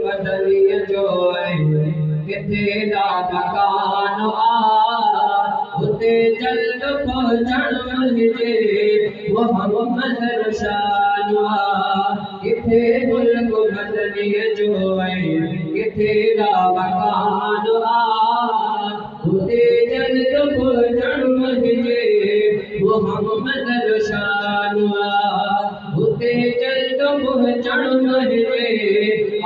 मदनीअ जो किथे ला मकान आ, हुते जल्द पहुचण मुंहिंजे मोहम्मद जो शान आ। किथे मुल्क मदनीअ जो किथे ला मकान आ, हुते जल्द पहुचण मुंहिंजे मोहम्मद जो शान आ। हुते जल्द पहुचण मुंहिंजे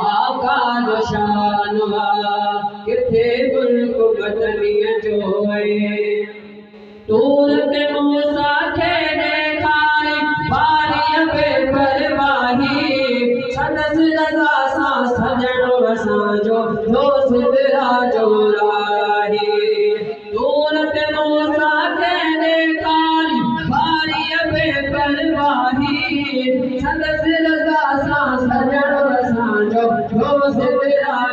आका जो शान आ, किथे मुल्क मदनीअ जो। तूर ते मूसा खे ॾेखारी बारीअ बेपरवाही, संदसि रज़ा सां सजणो असांजो दोस्त जो राही। तूर ते मूसा खे ॾेखारी बारीअ बेपरवाही, संदसि रज़ा सां सजणो असांजो दोस्त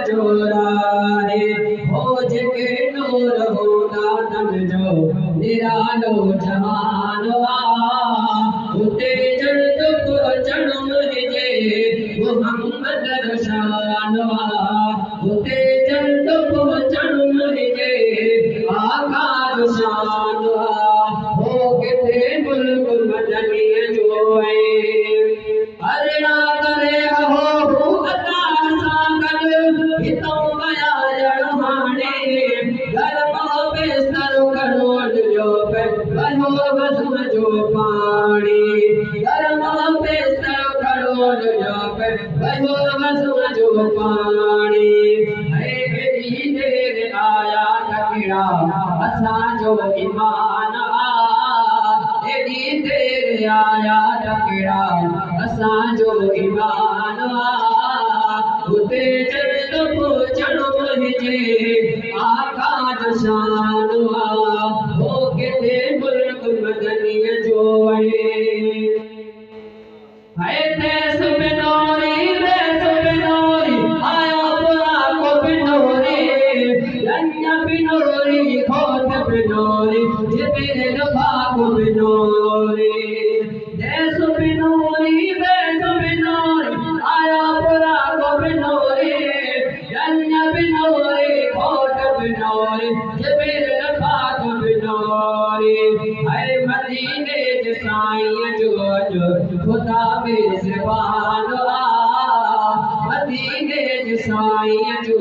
जो राही। हो जेके नूर हूंदा तन जो निरालो जहान आ, हुते जल्द पहुचण मुंहिंजे मोहम्मद जो शान आ। हुते जल्द पहुचण मुंहिंजे आका जो शान आ। हो किथे मुल्क मदनीअ जो अरिड़ा करे हो अल्लाह सां गॾु, हितां वया ॼण हाणे घर मां बिस्तर करो ॾियो वहो वज़म जो पाणी। घर मां बिस्तर करो ॾियो वहो वज़म जो पाणी। ऐं एॾी देरि आया तकिड़ा असांजो ईमान आ, एॾी देरि आया तकिड़ा असांजो ईमान आ। हुते जल्द पहुचण मुंहिंजे आका जो शान आ। हो किथे मुल्क मदनीअ जो देस बिनोरी वेस बिनोरी आया बुराको बिनोरी, रंग बिनोरी खोट बिनोरी जिबिर भाग बिनोरी। देस बिनोरी वेस बिनोरी आया बुराको बिनोरी, रंग बिनोरी खोट बिनोरी जिबिर भाग बिनोरी। ऐ मदीने जे साईं जो खुदा मेज़बान आ, मदीने जे साईं जो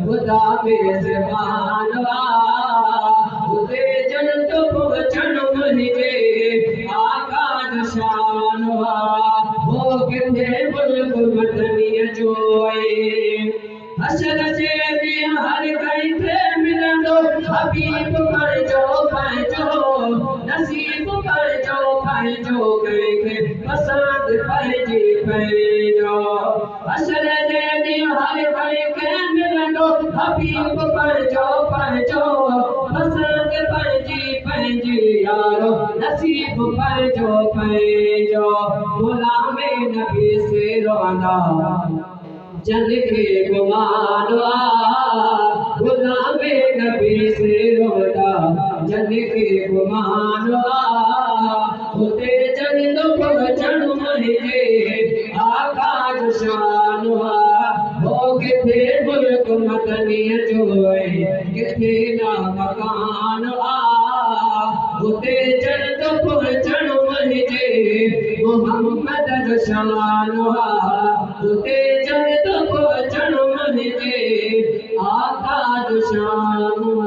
खुदा मेज़बान आ। हुते जल्द पहुचण मुंहिंजे आका जो शान आ। हो किथे मुल्क मदनीअ जो हशर जे ॾींहुं हर कंहिंखे मिलंदो हबीब पंहिंजो पंहिंजो, नसीब पंहिंजो पंहिंजो, कंहिंखे पसंदि पंहिंजी पंहिंजो। हशर जे ॾींहुं हर कंहिंखे मिलंदो हबीब पंहिंजो पंहिंजो, पसंदि पंहिंजी पंहिंजी यारो, नसीब पंहिंजो पंहिंजो। गुलाम नबी से रोंदा जन खे गुमान आ, गुलाम नबी से रोंदा जन खे गुमान आ। हुते जल्द पहुचण मुंहिंजे आका जो शान आ। हो किथे मुल्क मदनीअ जो किथे ना मकान आ, हुते जल्द पहुचण मुंहिंजे मोहम्मद जो शान आ। हुते जल्द पहुचण मुंहिंजे आका जो शान।